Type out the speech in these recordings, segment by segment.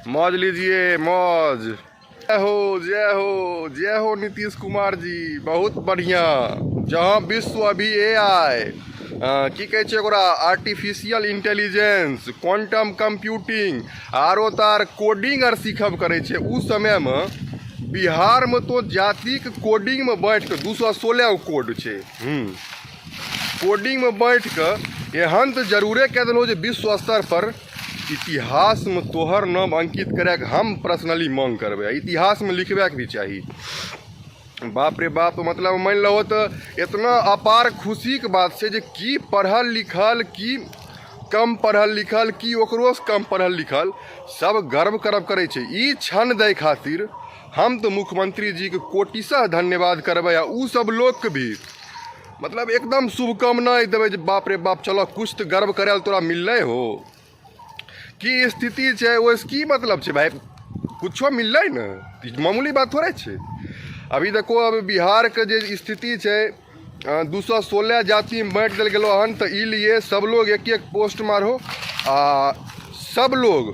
मौज लीजिए मौज। जय हो, जय हो, जय हो नीतीश कुमार जी, बहुत बढ़िया। जहाँ विश्व अभी ए आई की कहै छै ओकरा, आर्टिफिशियल इंटेलिजेंस, क्वांटम कंप्यूटिंग आरो तार कोडिंग आर सीखब करै छै, ओ समयमे बिहारमे तो जातिके कोडिंगमे बैठ कऽ 216 कोड छै, कोडिंगमे बैठ कऽ एहन तऽ जरूरे कए देलहुँ जे विश्व स्तर पर इतिहासमे तोहर नाम अंकित करैके हम पर्सनली मांग करबै, इतिहासमे लिखबैके भी चाही। बाप रे बाप, मतलब मानि लहो तऽ इतना अपार खुशीके बात छै जे की पढ़ल लिखल, की कम पढ़ल लिखल, की ओकरोसँ कम पढ़ल लिखल, सब गर्व करब करै छै। ई क्षण दै खातिर हम तऽ मुख्यमंत्री जीके कोटिशः धन्यवाद करबै, आ ओ सब लोकके भी मतलब एकदम शुभकामना देबै जे बाप रे बाप, चलो कुछ तऽ गर्व करै लए तोरा मिललै हो। की स्थिति छै, ओहिसँ की मतलब छै भाय, कुछो मिललै ने, ई मामूली बात थोड़े छै। अभी देखो, अब बिहारके जे स्थिति छै, 216 जातिमे बाँटि देल गेलो हन, तऽ ई लिए सब लोग एक एक पोस्ट मारो आ सब लोग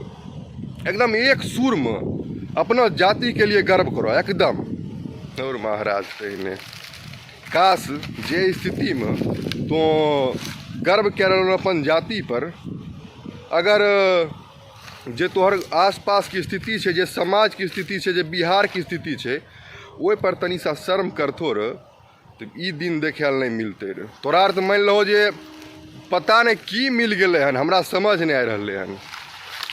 एकदम एक सुरमे अपना जातिके लिए गर्व करो एकदम। और महाराज पहिने काश जे स्थितिमे तो गर्व कए रहल अपन जाति पर, अगर जे तोहर आसपासके स्थिति छै, जे समाजके स्थिति छै, जे बिहारके स्थिति छै, ओहिपर तनि सा शर्म करथो रऽ तऽ ई दिन देखै लए नहि मिलतै रऽ तोरा आर। तऽ मानि लहो जे पता नहि की मिल गेलै हन, हमरा समझ नहि आबि रहलै हन।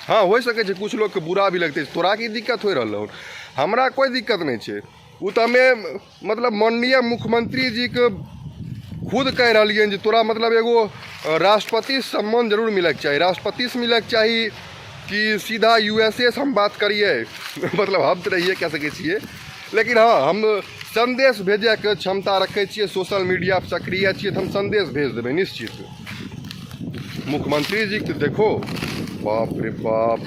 हँ, होइ सकै छै किछु लोकके बुरा भी लगतै। तोरा की दिक्कत होइ रहलौ? हमरा कोइ दिक्कत नहि छै। ओ तऽ हमे मतलब माननीय मुख्यमंत्री जीके खुद कहि रहलियै जे तोरा मतलब एगो राष्ट्रपति सम्मान जरूर मिलैके चाही। राष्ट्रपतिसँ मिलैके चाही कि सीधा यू एस ए से हम बात करियै, मतलब हम तऽ नहिए कए सकै छियै, लेकिन हँ, हम सन्देश भेजैके क्षमता रखै छियै, सोशल मीडिया पर सक्रिय छियै, तऽ हम सन्देश भेज देबै निश्चित मुख्यमंत्री जी के। देखो, बाप रे बाप,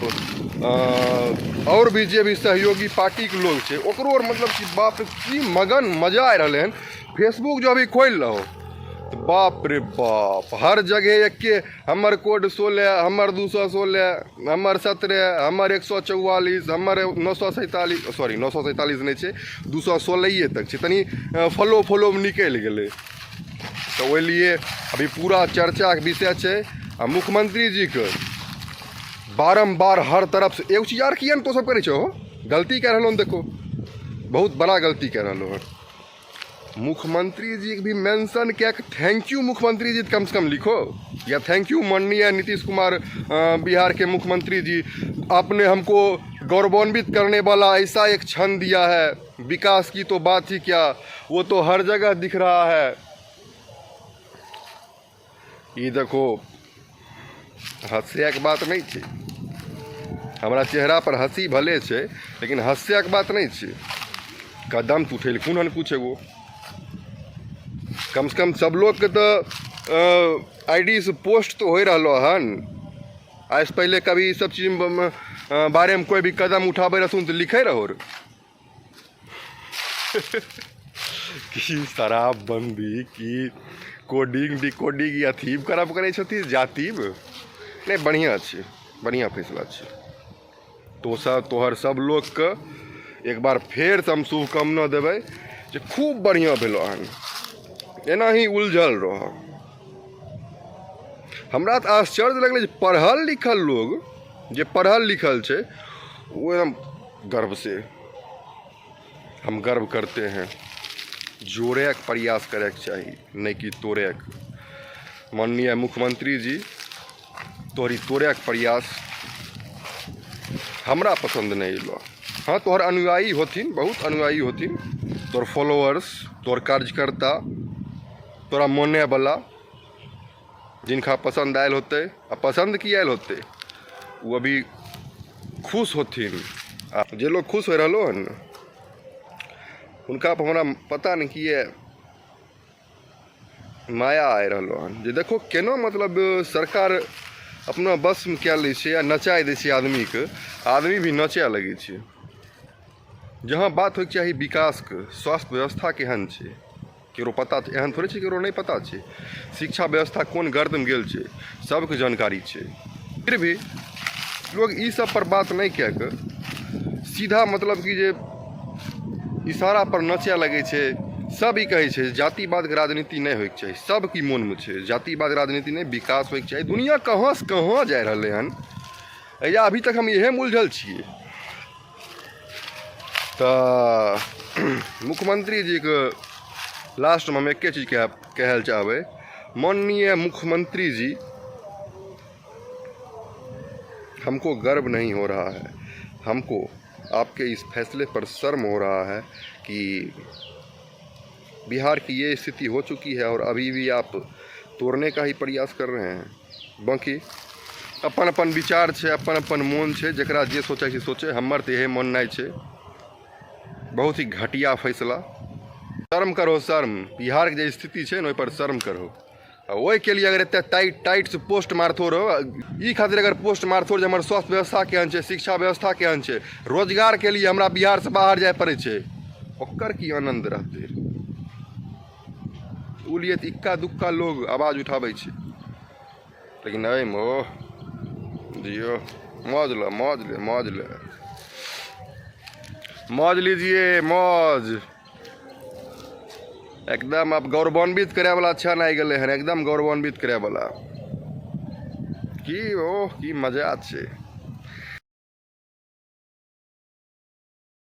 और भी जे भी सहयोगी पार्टीके लोग छै, ओकरो आर मतलब कि बाप रे, की मगन मजा आबि रहलै हन। फेसबुक जो अभी खोलि लहो तऽ बाप रे बाप, हर जगह एके, हमर कोड 16, हमर 216, हमर 17, हमर 144, हमर 947, सॉरी, 947 नहि छै, 216 तक छै, तनि फलो फलोमे निकलि गेलै। तऽ ओहि लिए अभी पूरा चर्चाके विषय छै आ मुख्यमंत्री जीके बारम्बार हर तरफसँ। एगो चीज आर किया ने तो सब करै छहो? गलती कए रहलहुँ, देखो, बहुत बड़ा गलती कए रहलहुँ हँ। मुख्यमंत्री जी के भी मेंशन कए के thank you मुख्यमंत्री जी कम से कम लिखो, या thank you माननीय नीतीश कुमार, बिहार के मुख्यमंत्री जी, आपने हमको गौरवान्वित करने वाला ऐसा एक क्षण दिया है। विकास की तो बात ही क्या, वो तो हर जगह दिख रहा है। ई देखो, हंसैके बात नहि छै। हमरा चेहरा पर हंसी भले छै, लेकिन हंसैके बात नहि छै। कदम तऽ उठेलखुन हन कुछ एगो, कम से कम सब लोगके तऽ I D से पोस्ट तऽ होइ रहलो हन। आइसँ पहिले कभी ई सब चीज बारेमे कोइ भी कदम उठाबै रहथुन तऽ लिखै रहो की शराबबंदी, की कोडिंग डिकोडिंग, अथी करब करै छथिन जातिमे। नहि, बढ़िआँ छै, बढ़िआँ फैसला छै। तो सब तोहर सब लोकके एक बार फेरसँ हम शुभकामना देबै जे खूब बढ़िआँ भेलो हन, एनाही उलझल रह। हमरा तऽ आश्चर्य लगलै जे पढ़ल लिखल लोग, जे पढ़ल लिखल छै, ओ एकदम गर्व से, हम गर्व करते हैं। जोड़ैके प्रयास करैके चाही, नहि कि तोड़ैके। माननीय मुख्यमंत्री जी, तोहरी तोड़ैके प्रयास हमरा पसन्द नहि अयलो। हँ, तोहर अनुयायी होथिन, बहुत अनुयायी होथिन, तोहर फॉलोअर्स, तोहर कार्यकर्ता, तोरा मानैवला, जिनका पसन्द आयल होतै, आ पसन्द की आयल होतै, ओ अभी खुश होथिन। आ जे लोग खुश होइ रहलो हन ने, हुनका पर हमरा पता नहि किए माया आबि रहलो हन जे देखो केना मतलब सरकार अपना बसमे कए लै छै आ नचाय दै छै आदमीके, आदमी भी नचै लगै छै। जहाँ बात होइके चाही विकासके, स्वास्थ्य व्यवस्था केहन छै केकरो पता छै? एहन थोड़े छै केकरो नहि पता छै। शिक्षा व्यवस्था कोन गर्दमे गेल छै, सबके जानकारी छै। फिर भी लोग ई सब पर बात नहि कए कऽ सीधा मतलब कि जे इशारा पर नचए लगै छै। सब ई कहै छै जातिवादके राजनीति नहि होइके चाही, सबके मोनमे छै जातिवाद राजनीति नहि, विकास होइके चाही। दुनिया कहाँसँ कहाँ जा रहलै हन, या अभी तक हम इएहमे उलझल छियै। तऽ मुख्यमंत्री जीके लास्टमे हम एके चीज कहै लए चाहबै, माननीय मुख्यमंत्री जी, हमको गर्व नहीं हो रहा है, हमको आपके इस फैसले पर शर्म हो रहा है कि बिहार की ये स्थिति हो चुकी है और अभी भी आप तोड़ने का ही प्रयास कर रहे हैं। बाकी अपन अपन विचार छै, अपन अपन मोन छै, जकरा जे सोचै छै सोचै, हमर तऽ इहे मोन नहि छै। बहुत ही घटिया फैसला। शर्म करो शर्म, बिहारके जे स्थिति छै ने ओहिपर शर्म करो। आ ओहिके लिए अगर एते टाइट टाइटसँ पोस्ट मारथो रहो, ई खातिर अगर पोस्ट मारथो जे हमर स्वास्थ्य व्यवस्था केहन छै, शिक्षा व्यवस्था केहन छै, रोजगारके लिए हमरा बिहारसँ बाहर जाय पड़ै छै, ओकर की आनन्द रहतै? ओ लिए तऽ इक्का दुक्का लोग आवाज उठाबै छै। लेकिन एहिमे ओ जियो मौज ल, मौज ले, मौज ले, मौज लीजिए, मौज एकदम। आब गौरवान्वित करे वाला क्षण आबि गेलै हन, एकदम गौरवान्वित करे वाला। की ओह की मजा छै।